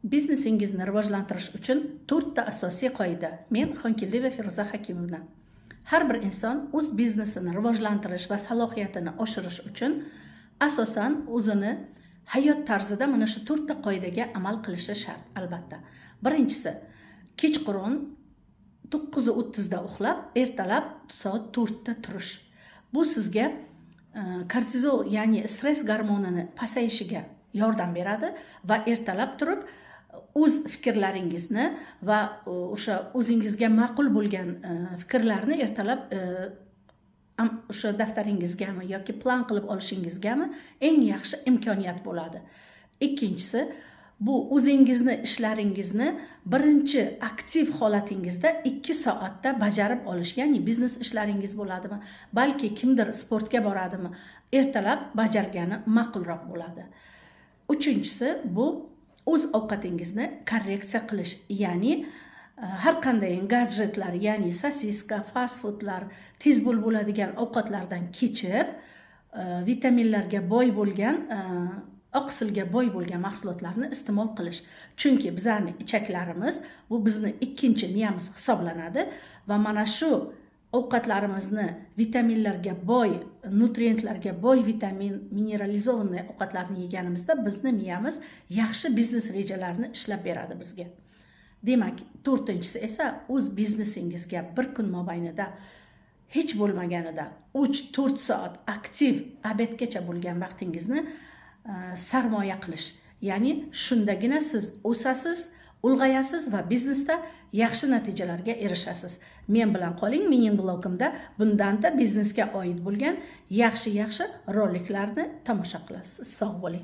Biznesingizni rivojlantirish uchun to'rtta asosiy qoida. Men Xonkeldiyeva Feruza Hakimovna. Har bir inson o'z biznesini rivojlantirish va salohiyatini oshirish uchun asosan o'zini hayot tarzida mana shu to'rtta qoidaga amal qilishi shart, albatta. Birinchisi, kechqurun 9:30da uxlab, ertalab soat 4da turish. Bu sizga kortizol, ya'ni stress gormonini pasayishiga yordam beradi va ertalab turib o'z fikrlaringizni va o'sha o'zingizga ma'qul bo'lgan fikrlarni ertalab o'sha daftaringizgami yoki plan qilib olishingizgami eng yaxshi imkoniyat bo'ladi. Ikkinchisi, bu o'zingizni ishlaringizni birinchi aktiv holatingizda 2 soatda bajarib olish, ya'ni biznes ishlaringiz bo'ladimi, balki kimdir sportga boradimi, ertalab bajargani ma'qulroq bo'ladi. Uchinchisi, bu o'z ovqatingizni korreksiya qilish, ya'ni har qanday gadjetlar, ya'ni sosiska, fast foodlar, tez bo'lib bo'ladigan ovqatlardan kechib, vitaminlarga boy bo'lgan, oqsilga boy bo'lgan mahsulotlarni iste'mol qilish, chunki bizani ichaklarimiz bu bizni ikkinchi miyamiz hisoblanadi va mana shu ovqatlarimizni vitaminlarga boy, nutrientlarga boy, vitamin минерализованный ovqatlarni yeganimizda bizni miyamiz yaxshi biznes rejalarini ishlab beradi bizga. Demak, to'rtinchisi esa o'z biznesingizga bir kun mobaynida hech bo'lmaganida 3-4 soat aktiv обед gacha bo'lgan vaqtingizni sarmoya qilish, ya'ni shundagina siz o'sasiz, ulg'ayasiz va biznesda yaxshi natijalarga erishasiz. Men bilan qoling, mening blogimda bundanda biznesga oid bo'lgan yaxshi yaxshi roliklarni tomosha qilasiz. Sog' bo'ling.